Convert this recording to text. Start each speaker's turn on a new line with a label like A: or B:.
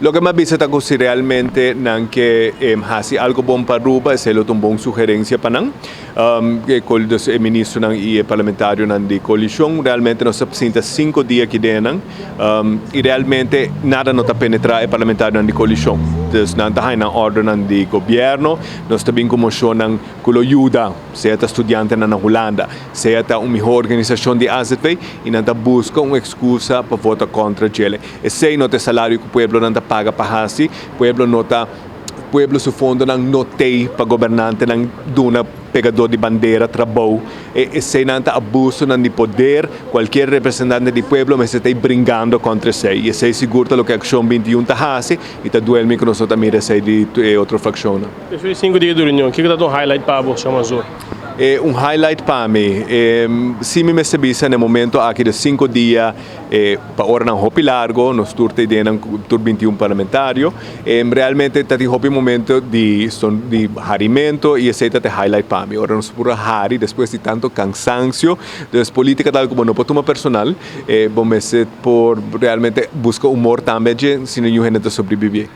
A: Loke mi a bisa ta cu si realmente nan ke haci algo bon pa Aruba, esey lo ta un bon sugerencia pa nan. E ministernan y e parlamentarionan di coalicion, realmente nos a sinta 5 dia aki den nan y realmente nada no ta penetra e parlamentarionan di coalicion. Dus nan ta haya ordenan di gobierno. Nos tambe cu mocionnan cu lo yuda, sea ta studiantenan na Hulanda, sea ta un miho organisacion di AZV, y nan ta busca un excusa pa vota contra dje. Esey no ta salario cu pueblo nan ta paga pa hasi, pueblo no ta pueblo su fondonan no t'ey pa gobernantenan duna pegado di bandera trabou. E esey nan ta abusonan di poder. Cualkier representante di pueblo mester ta bringando contra esey. Y esey sigur ta loke Accion 21 ta hasi y ta duel mi cu nos tambe esey di otro fraccion.
B: Despues di 5 dia di reunion, kico ta un highlight pa bo, Mazur?
A: Un highlight pa mi, si mi mester bisa, na momento aki di 5 dia, pa ora hopi largo, nos tur tin tur 21 parlamentario, realmente ta tin hopi momento di harimento y esey ta highlight pa mi. Ora nos por hari despues di tanto cansancio. Dus politica tal como no por tuma personal, bo mester por realmente busca humor tambe, sino ningun hende ta sobrevivi.